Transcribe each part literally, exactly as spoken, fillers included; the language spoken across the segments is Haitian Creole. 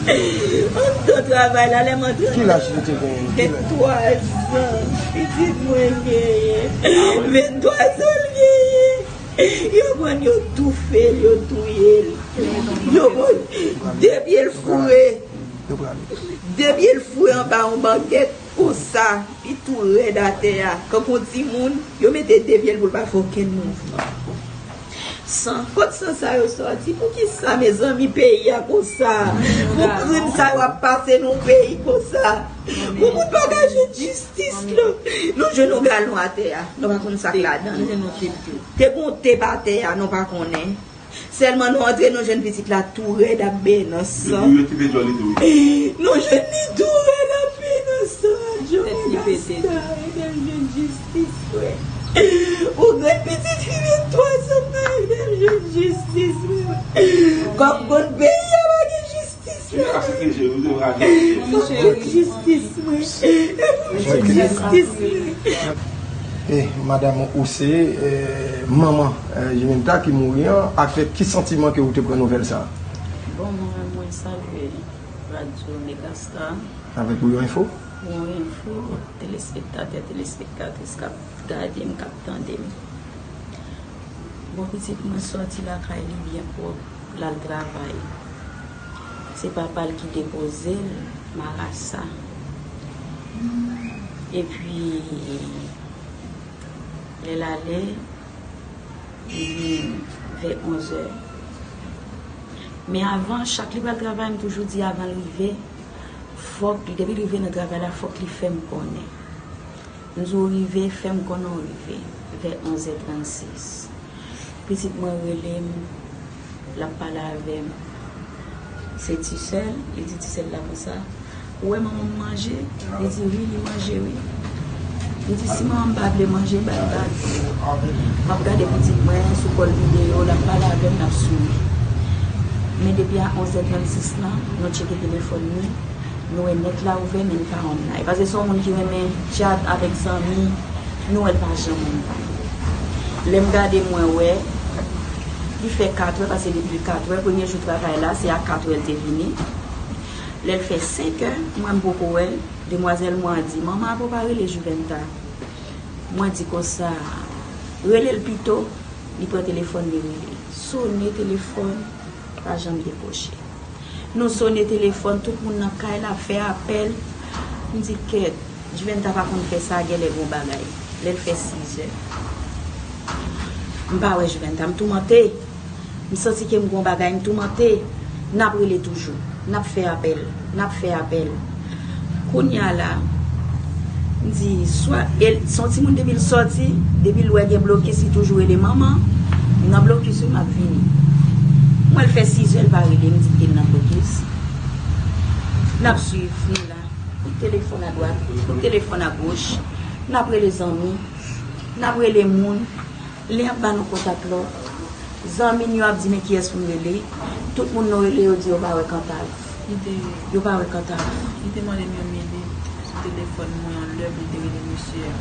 Anndan travay la, lè m antre. Ki laj li te genyen? Ventwa zan. Pitit mwen genyen. Ventwa zan l genyen. Yo pran l, yo toufe l, yo touye l. Yo pran de pye l foure. De pye l foure anba yon bangèt konsa. Li tou rèd atè a. Kankou yon timoun, yo mete de pye l pou l pa fè okenn mouvman. San, kot san sa yo sòti? Poukisa, mezanmi, peyi a konsa? Pou krim sa yo ap pase nan yon peyi konsa? Pou moun pa ka jwenn jistis, non? Nou jwenn yon galon atè a. Nou pa konn sa k ladan l. Te gen yon tep atè a, nou pa konnen. Sèlman nou antre, nou jwenn pitit la tou rèd ap beye nan san. Nou jwenn li tou rèd ap beye nan san. Tèt li pete. Ede m jwenn jistis, frè. Ou grenn pitit fi venntrwa zan nan, ede m jwenn jistis, frè. Kòm konn peyi a pa gen jistis, frè. Jistis, mwen. Jistis, mwen. E, madanm, ou se, e, manman, e, Juminta ki mouri an, avèk ki santiman ke ou te pran nouvèl sa a? Bon, mwen, mwen salye radyo Megastar. Avèk Bouyon Info? Bouyon Info, telespektatè, telespektatris k ap gade m, k ap tande m. Bon, pitit mwen sòti lakay li byen pwòp, l al travay. Se papa l ki depoze l, marasa. Epi, lè l ale, li vin vè onzè. Men avan, chak li pral travay, m toujou di avan l rive, fòk li, depi l rive nan travay la, fòk li fè m konnen. M di w rive, fè m konnen w rive, vè onzè trannsis. Pitit mwen rele m, l ap pale avè m. Se Tisèl, li di Tisèl la konsa, "Ou wè manman m manje?" Li di, "Wi, li manje, wi." Li di, "Si manman m pa vle manje, ba l bag." M ap gade pitit mwen sou kòl videyo, l ap pale avè m, n ap souri. Men depi a onzè trannsis lan, nou tcheke telefòn nou, nou wè nèt la ouvè, men n pa online. Paske se yon moun ki renmen chat avèk zanmi, nou wè l pa janm online. Lè m gade, mwen wè, li fè katrè, paske depi l katrè, premye jou travay la, se a katrè l te vini. Lè l fè senkè, mwen m poko wè l, demwazèl mwen an di, "Manman, avan w pa rele Juventa." Mwen di konsa, "Rele l pito." Li pran telefòn, li rele. Sone telefòn, pa janm dekwoche. Nou sone telefòn, tout moun nan kay la ap fè apèl. M di, "Kèt, Juventa pa konn fè sa, genlè gon bagay." Lè l fè sizè, m pa wè Juventa, m toumante. M santi ke m gon bagay, m toumante. N ap rele toujou. N ap fè apèl. N ap fè apèl. Kounye a la, m di, swa, e, se yon timoun depi l sòti, depi l wè gen blokis, li toujou rele manman. M nan blokis, wi, m ap vini. M wè l fè sizè, l pa rele, m di, "Kite l nan blokis." N ap swiv, nou la. Kout telefòn adwat, kout telefòn agoch. N ap rele zanmi, n ap rele moun. Lè y ap ba nou kontak lòt, zanmi n yo ap di, "Men kiyès pou n rele?" Tout moun nou rele, yo di yo pa wè Kantav. Yo pa wè Kantav. Li te mande m yon minit sou telefòn mwen yon lè pou m te rele mesye a.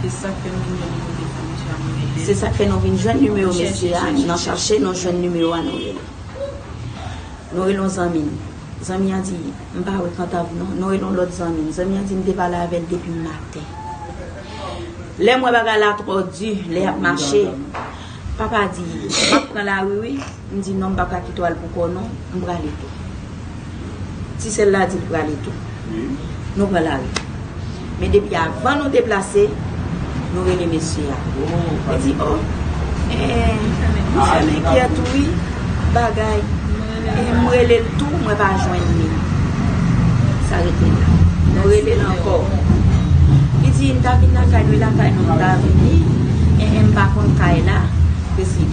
Se sa k fè nou vin jwenn nimewo mesye a, mwen rele. Se sa k fè nou vin jwenn nimewo mesye a, nan chache, nou jwenn nimewo a, nou rele. Nou rele yon zanmi n. Zanmi an di, "M pa wè Kantav non." Nou rele yon lòt zanmi n. Zanmi an di, "M te pale avè l depi maten." Lè m wè bagay la twò di, lè y ap mache, papa di, "M ap pran lari wi." M di, "Non, m p ap ka kite w al pou kò w non, m prale tou." Ti sè l la di l prale tou. Nou pran lari. Men depi avan nou deplase, nou rele mesye a. Li di, "O, eh, m fèmen kèt wi, bagay." E m rele l tou, mwen pa jwenn li. Sa rete la. Nou rele l ankò. Li di, "M ta vin lakay nou, e lakay nou m ta vini. E, e m pa konn kay la." Presi,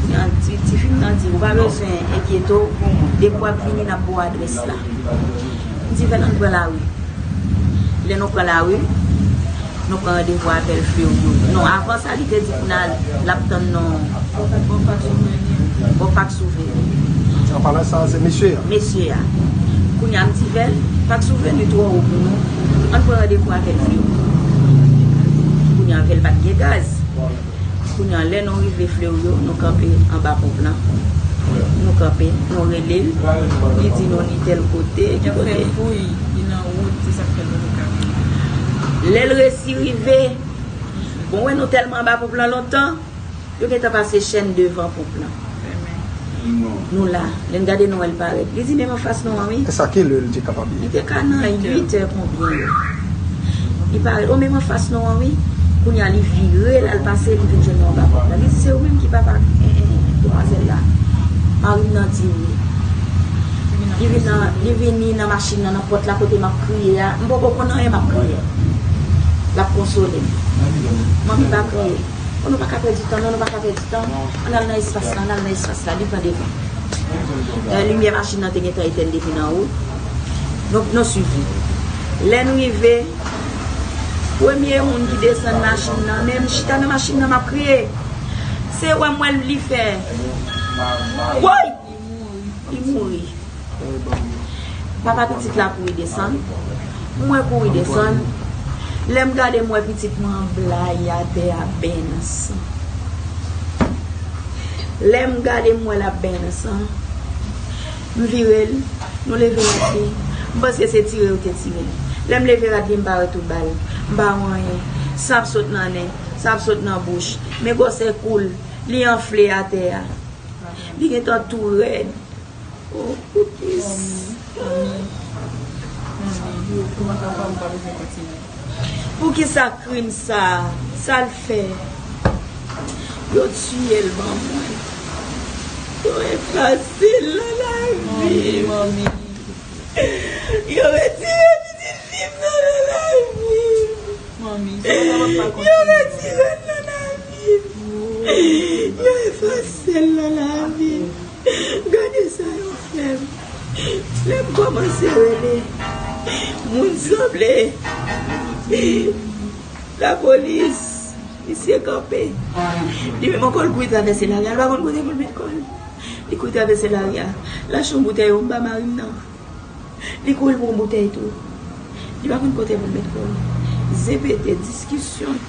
ti, ti fi m nan di, "Ou pa bezwen enkyete w. Depi w ap vini, n ap ba w adrès la." M di, "Vèl, ann pran lari." Lè nou pran lari, nou pran randevou avè l Fleuryo. Non, avan sa, li te di pou n al, l ap tann nou. Bò pak Souveni. An palan sa, se mesye a. Mesye a. Kounye a, m di, "Vèl, pak Souveni twò wo pou nou. Ann pran randevou avè l Fleuryo." Kounye a, Vèl pa t gen gaz. Kounye a, lè nou rive Fleuryo, nou kanpe anba ponp lan. Nou kanpe, nou rele l, li di nou li tèl kote, ki kote. Li nan wout, se sa k fè nou pa ka vini. Lè l resi rive, bon, wè nou tèlman anba ponp lan lontan, yo gentan pase chèn devan ponp lan. Nou la, lè n gade nou wè l parèt. Li di, "Men m anfas nou an, wi." E sa ki lè l te kapab ye? Li te ka nan uit è konbyen yo. Li parèt, "O, men m anfas nou an, wi." Kounye a, li vire, l al pase, li vin jwenn nou anba pòt la. Li di, "Se ou menm ki papa, eh, eh, demwazèl la?" Mari m nan di wi. Li vin nan, li vini nan machin nan, nan pòt la kote m ap kriye a. M poko konn anyen, m ap kriye. L ap konsole m. "Manmi, pa kriye." "O, nou pa ka pèdi tan, non, nou pa ka pèdi tan. Ann al nan espas la, ann al nan espas la." Li pran devan. Eh, limyè machin nan te gentan etèn depi nan wout. Nou, nou swiv li. Lè n rive, premye moun ki desann machin nan, men m chita nan machin nan, m ap kriye. Se wè m wè l li fè. Woy! Li mouri. Papa pitit la kouri desann. Mwen kouri desann. Lè m gade, m wè pitit mwen an blayi atè a, benyen nan san. Lè m gade, m wè l ap benyen nan san. M vire l, nou leve rad li. M panse se tire yo te tire l. Lè m leve rad li, m pa wè tout ba l. M pa wè anyen. San ap sot nan nen, san ap sot nan bouch. Men gwosè kou l, li anfle atè a. Li gentan tou rèd. Oh, poukisa? Manmi, manmi, manmi, kòman sa fè m pa bezwen kontinye? Poukisa krim sa? Sa l fè? Yo tiye l ban mwen. Yo efase l nan lavi. Manmi, manmi. Yo retire pitit fi m nan, nan lavi. Manmi, sa w pa kontinye. Yo retire l nan lavi. Yo efase l nan lavi. Gade sa yo fè m. Lè m kòmanse rele, moun sanble lapolis, misye kanpe. Li menm ankò, l kouri travèse lari a, l pa konn kote pou l met kò l. Li kouri travèse lari a, l achte yon boutèy wonm ba mari m nan. Li kouri pran boutèy tou. Li pa konn kote pou l met kò l. Zen pete, diskisyon.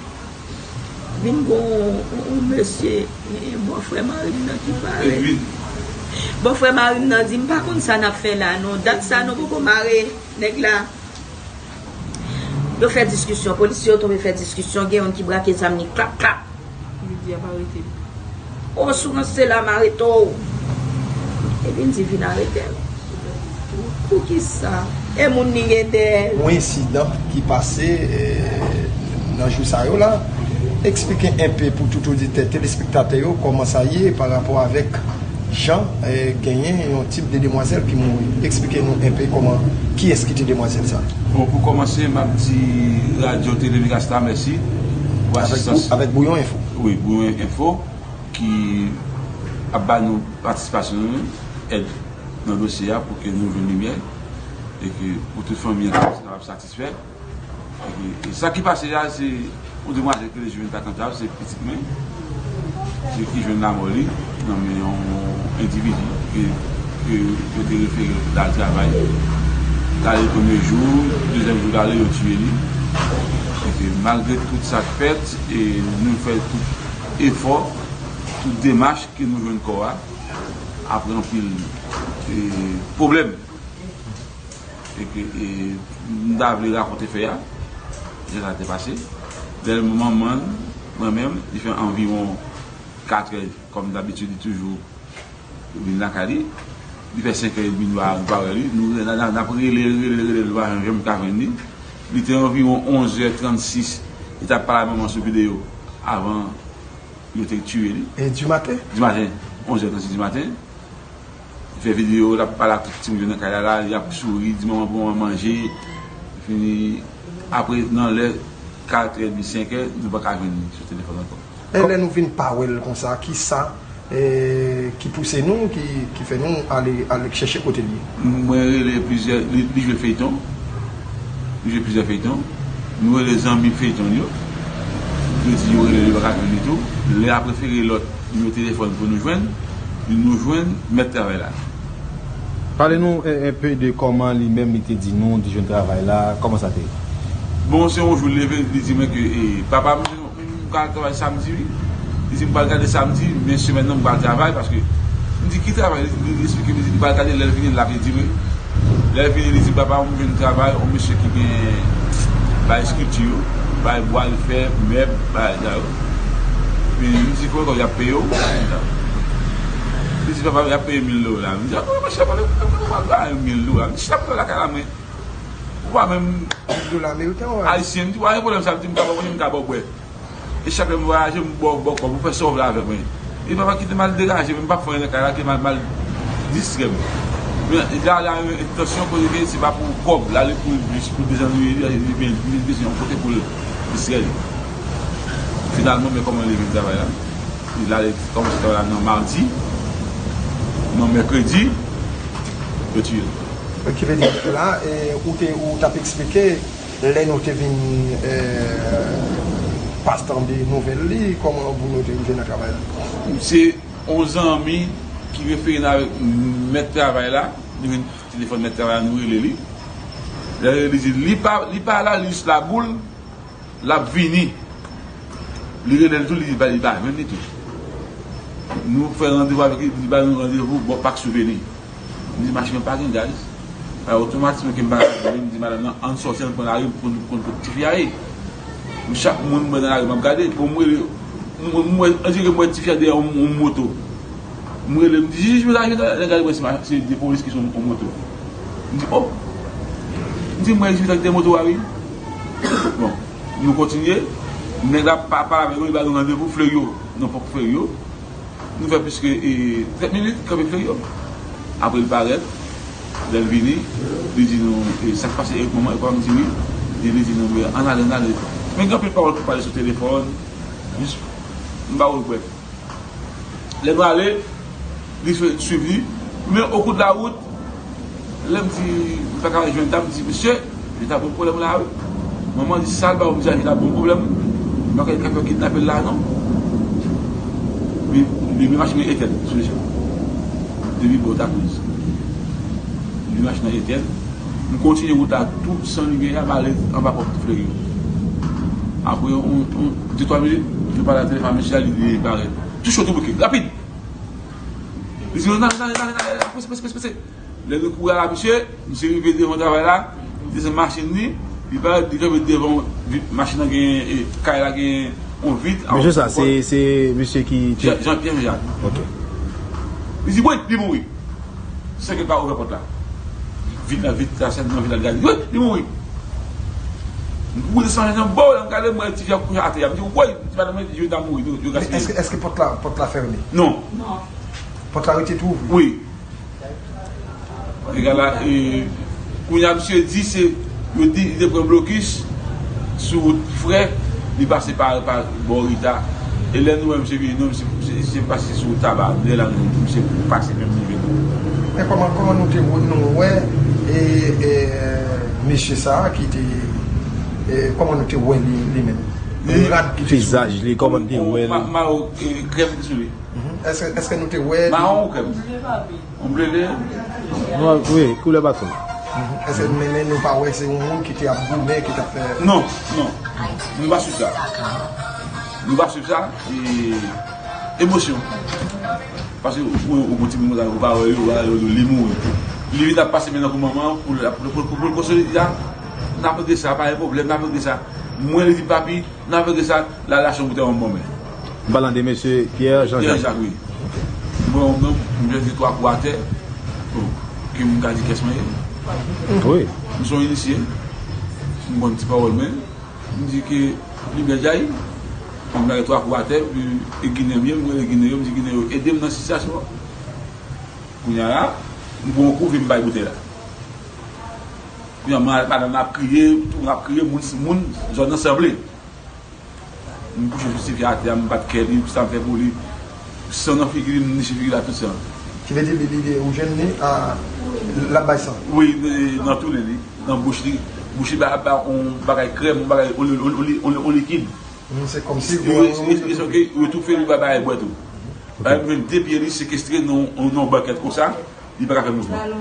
Vin gon yon, yon mesye, eh, bòfrè mari m nan ki parèt. Bòfrè mari m nan di, "M pa konn sa n ap fè la, non. Dat sa nou poko mare nèg la." Yo fè diskisyon, polisye yo tonbe fè diskisyon, gen youn ki brake zam li, klap, klap. Li di ap arete l. O, si w ranse la, m arete w. Epi m di, "Vin arete m." Poukisa? E moun li gen dèyè l. Yon ensidan ki pase, eh, nan jou sa yo la. Eksplike enpe pou tout oditè, telespektatè yo, kòman sa ye pa rapò avèk jan, eh, genyen yon tip de demwazèl ki mouri. Eksplike nou enpe kòman, kiyès ki te demwazèl sa? Bon, pou kòmanse, m ap di Radyo Tele Mirasta mèsi pou asistans. Avèk Bouyon Enfo. Wi, Bouyon Enfo, ki ap ba nou patisipasyon nou, èd nan dosye a pou ke nou jwenn limyè, e ke pou tout fanmi an kapab satisfè. E ke, e sa ki pase a, se yon demwazèl ki rele Juventus Alcantara, se pitit mwen, se ki jwenn lanmò li nan men yon endividi ke, ke yo te refere lopital travay. L ale premye jou, dezyèm jou l ale, yo tiye li. E ke malgre tout sa k fèt, e nou fè tout efò, tout demach ke nou jwenn kò a, apre anpil, e, pwoblèm. E ke, e, m ta vle rakonte fè a, jan sa te pase. Lè manman l, mwen menm, li fè anviwon katrè, kòm dabitid, li toujou vin lakay li. Li fè senk è edmi, nou pa, nou pa wè li. Nou, n, n, n ap rele l, rele l, rele l, nou pa janm ka jwenn li. Li te anviwon onz è trannsis, li t ap pale ak manman sou videyo avan yo te tiye li. E dimaten? Dimaten, onz è trannsis dimaten. Li fè videyo, l ap pale ak tout timoun yo nan kay la, la, li ap souri, di manman pou manman manje. Fini, apre, nan lè kat è edmi, senk è, nou pa ka jwenn li sou telefòn ankò. E lè nou vin pa wè l konsa, kisa, e, ki pouse nou, ki, ki fè nou ale, ale chèche kote l ye? Mwen rele plizyè, li, li jwe feyton. Li jwe plizyè feyton. Nou rele zanmi feyton yo. Yo di yo rele li, yo pa ka jwenn li tou. Lè a prefere lòt nimewo telefòn pou nou jwenn, nou jwenn mèt travay la. Pale nou en, enpe de kòman li menm li te di nou li jwenn travay la, kòman sa te ye? Bon, se yon jou l leve, li di mwen ke, e, papa m, m pral travay samdi, wi. Li di m pral gade samdi, men semèn nan m pral travay, paske M di, "Ki travay?" Li, li, li esplike, li di, li pral gade, lè l vini, l ap di mwen. Lè l vini, li di, "Papa, m jwenn travay, yon mesye ki gen bay estrikti yo, bay bwa l fè, mèb, bay sa yo." Epi m di, "Konbyen kòb y ap peye w?" Li di, "Papa, y ap peye mil dola." M di, "A, monchè, pale, pale, pale, pale, mil dola." M di, "Chita pito lakay la, mwen." Ou pa menm Mil dola ameriken, ou pa? Ayisyen, m di, "Pa gen pwoblèm sa," m di, "M ka ba w manje, m ka ba w bwè." E chak lè m vwayaje, m ba w, ba w kòb, ou fè sa w vle avèk mwen. E papa kite m al degaje, men m p ap fè anyen nan kay la, ke m al, m al distrè m. Men, la, la, entansyon kote ke se pa pou kòb, l ale pou jis pou dezannwiye li, li, li, li bezwen yon kote pou l distrè li. Finalman, men kòman li vin travay la. Li ale kòmanse travay la nan madi, nan mèkredi, yo tiye l. Ki vle di la, e, ou te, ou t ap eksplike lè nou te vin, e, pa tanbe nouvèl li, kòman pou nou te rive nan travay la? Se yon zanmi ki refere n avèk mèt travay la, nou jwenn telefòn mèt travay la, nou rele li. Lè li di, li pa, li pa la, li jis laboul, l ap vini. Li rele l tou, li di, li pa jwenn li tou. Nou fè randevou avèk li, li ba nou randevou bò pak Souveni. M di, "Machin nan pa gen gaz." Alò, otomatikman, ke m pa ka gade, m di madanm nan, "Ann sòti, ann pran lari pou n, pou n, pou n tifi a ye." M, chak moun m wè nan lari, m ap gade. Bon, m rele, m, m wè, andirè m wè tifi a dèyè yon, yon moto. M rele, m di, "Jij, jij, mezanmi, gade, gade, se, se de polis ki sou yon moto." M di, "O!" M di, "M wè jij la ki te moto a, wi." Bon, nou kontinye. Nèg la pa, pale avèk nou, li ba nou randevou Fleurieau, nan pòk Fleurieau. Nou fè plis ke, e, trant minit, kanpe Fleurieau. Apre, l parèt, lè l vini, li di nou, e, "Sa k pase, e, manman, e papa?" M di, "Wi." E li di nou, "Ann ale, ann ale." Men gen anpil pawòl pou pale sou telefòn, jis, m ba w l bwè. Lè nou ale, li swiv li. Men okou de la wout, lè m di, m pa ka jwenn ta, m di, "Mesye, li ta bon pwoblèm la, wi." Manman di, "Sa l ba w?" M di, "A, li ta bon pwoblèm, wi. M pa kwè li ka fè kidnape l la, non." Li, li, li machin nan etèn sou leson. Depi bò Takouz. Li machin nan etèn. M kontinye wout la tou san limyè a, m ale anba pòt Fleurieau. Apre yon, yon, de twa minit, nou pale nan telefòn, mesye a, li, li parèt. Tou cho, tou bouke. Rapid! Li di, "Non, n ale, n ale, n ale, n ale, prese, prese, prese, prese." Lè nou kouri a la, misye, misye rive devan travay la, li desann machin li, li parèt, li kanpe devan vit, machin nan gen, e, kay la gen yon vit. Mesye sa, se, se misye ki te Jean, Jean Pierre Jean Jacques. Ok. Li di, "Wi, li mouri." Senk èd pa ouvè pòt la. Vit la, vit la, sèl nan vit la, li gade, "Wi, li mouri." M kouri desann nan bò, m gade, m wè tifi a kouche atè a. M di, "Woy!" M di, "Madanm mwen, li ta mouri, yo, yo gaspiye." Èske, èske pòt la, pòt la fèmen? Non. Non. Pòt la rete tou ouvri? Wi. Nèg la, e, kounye a, misye di se, yo di, li te pran blokis sou wout Frè, li pase pa, pa bò Rita. E lè nou wè misye vini, non, misye, misye, misye pase sou wout Taba. Lè la, nou, misye pase menm nivo nou. Men kòman, kòman nou te wè, nou wè, e, e, mesye sa a ki te, e, kòman nou te wè li, li menm? Li, rad ki te sou li. Vizaj li, kòman nou te wè li? Ma-, mawo, e, krèm ki sou li. Mhm. Èske, èske nou te wè li? Mawon ou krèm? Yon ble li ye? Nwa, wi, koulè baton. Mhm. Èske, men, men nou pa wè se yon moun ki te ap goumen, ki t ap fè? Non, non. Nou pa swiv sa. Nou pa swiv sa. E, emosyon. Paske ou, ou, ou gon timoun konsa, ou pa wè yo, ou pa wè yo, li mouri. Li vin ap pase men nan kou manman pou l, pou, pou, pou, pou l konsolide a. N ap regle sa, pa gen pwoblèm, n ap regle sa. Mwen, li di, "Papi, n ap regle sa, la, l achte yon boutèy wonm ban mwen." M pale de mesye Pierre Jean Jacques. Pierre Jacques, wi. Bon, non, m jwenn de twa kou atè. Bon, ke m ka di kiyès mwen ye. Wi. M se yon inisye. M konn ti pawòl mwen. M di ke limyè djay. M lage twa kou atè, epi e Ginen m ye, m rele Ginen yo, m di Ginen yo, "Ede m nan sitiyasyon an." Kounye a la, m pran yon kou, vin m bay boutèy la. Kounye a, ma-, madanm nan ap kriye, tout moun ap kriye, moun, moun zòn nan sanble. M kouche sou ti fi a atè a, m bat kè li, sa m fè pou li. San nan figi li, m niche figi l ak tout san. Ki vle di, li, li, li, ou jwenn li, a, l ap bay san? Wi, nan, nan tounen li, nan bouch li. Bouch li ba, ba yon bagay krèm, yon bagay, yon, yon, yon, yon, yon likid. Hmm, se kòmsi... Wi, wi, wi, wi, yo toufe li, ba, ba, bwè tou. Ok. Bagay, m jwenn de pye li sekestre nan, nan yon bankèt konsa, li pa ka fè mouvman.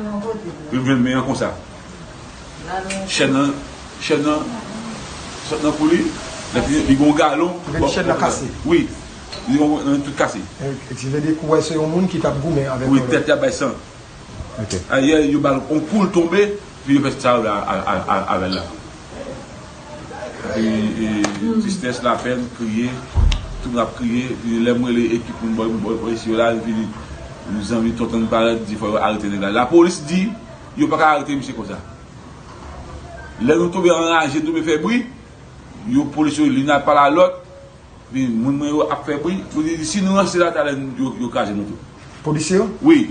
Yo jwenn men an konsa. Chèn nan, chèn nan sot nan kou li, lè fini, li gen yon galon. Chèn nan kase. Wi. Li gen yon tout kase. Ki vle di kou wè se yon moun ki t ap goumen avèk. Wi, tèt li ap bay san. Ayè, yo ba l yon kou, l tonbe, epi yo fè sa yo la avè l la. Epi tristès, lapèn, kriye, tout moun ap kriye. Epi lè m rele ekip moun bò isi yo la, epi zanmi Tonton Parèt di fò yo arete nèg la. Lapolis di yo pa ka arete misye konsa. Lè nou tonbe anraje, nou tonbe fè bri, yo polis yo, li nan pale a lòt, epi moun mwen yo ap fè bri, yo di si nou ranse la talè yo, yo kraze nou tou. Polisye yo? Wi.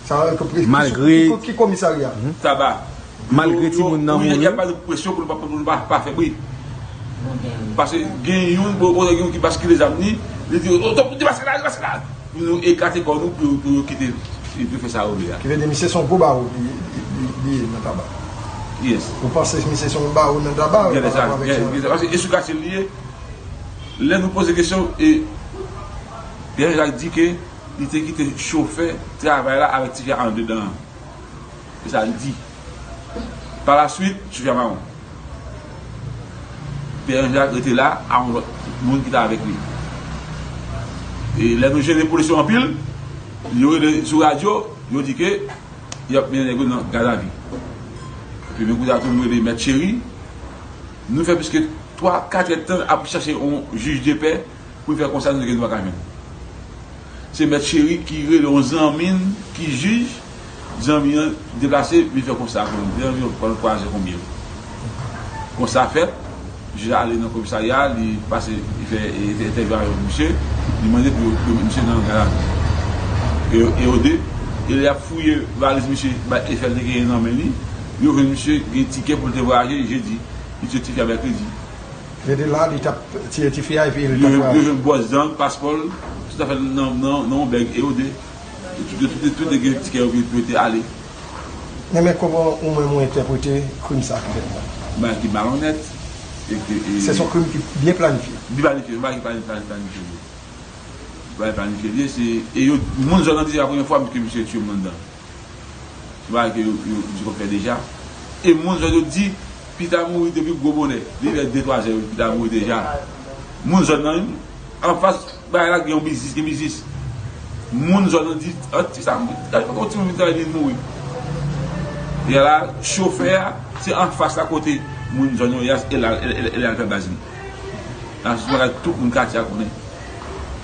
Sa vle di ki komisarya? Taba. Malgre timoun nan mouri. Y ap ba nou presyon pou nou pa, pou nou pa, pa fè bri. Paske gen youn, bon, gen youn ki baskile zam li, li di, "Oh, debaske la, debaske la." Pou nou eklate kò nou pou, pou yo kite, pou yo fè sa yo vle a. Ki vle di misye se yon gwo bawo li ye nan Taba. Yes. Ou panse misye se yon bawo nan Taba? Gen de sa, gen de sa. Paske e sou katye li ye. Lè nou poze kesyon, e Pierre Jacques di ke li te kite chofè travay la avèk tifi a anndedan an. Se sa l di. Palaswit, chofè a mawon. Pierre Jean Jacques rete la a yon lòt moun ki t avèk li. E lè nou jene polis yo anpil, yo rele sou radyo, yo di ke y ap mennen nèg yo nan gadavi. Epi menm kote a tou, nou rele Mèt Cheri. Nou fè plis ke twa, kat èdtan ap chache yon jij de pè pou l fè konsa, nou di ke nou pa ka jwenn. Se Mèt Cheri ki rele yon zanmi n ki jij, zanmi an deplase, li fè konsa pou nou. Zanmi an pran kwaze konbyen. Konsa fèt, jij la ale nan komisarya, li pase, li fè entèvyou avèk misye, li mande pou yo, pou yo met misye nan gadavi. E, e yo de, e lè y ap fouye valiz misye, ba, e fè l te genyen nan men li, yo jwenn misye gen tikè pou l te vwayaje jedi, li tiye tifi a mèkredi. Rete la, li t ap tiye tifi a epi li t ap vwayaje. Yo jwenn bwòs dan l, paspò l, tout afè l nan, nan, nan yon bèg e yo de. Yo tout, yo tout, tout te gen tikè yo pou yo te ale. Men, men kòman ou menm ou entèprete krim sa ki fèt la? Bagay ki malonèt. E ke, e se yon krim ki byen planifye. Byen planifye, yon bagay ki planifye, planifye. Yon bagay planifye li ye, se, e yo, moun zòn nan di se pa premye fwa ke misye tiye moun anndan. Se bagay ke yo, yo, yo konn fè deja. E moun zòn yo di, Pita mouri depi gwo bonè. Li fè de twa zè, Pita mouri deja. Moun zòn nan, anfas bagay la, gen yon biznis, gen biznis. Moun zòn nan di, an ti sa, yon timoun vin travay, vin mouri. E la, chofè a, se anfas la kote moun zòn yo ye a, e la, e, e, e la l fè baz li. Nan sou bagay tout moun katye a konnen.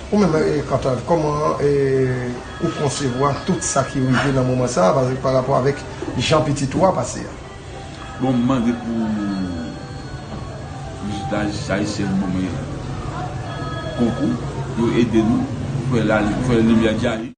Ou menm, e, Kantav, kòman, e, ou konsevwa tout sa ki rive nan moman sa a, pa, pa rapò avèk jan pitit ou a pase a? Bon, m mande pou jistis ayisyen ban mwen konkou, pou yo ede nou, pou fè la, pou fè limyè djayi.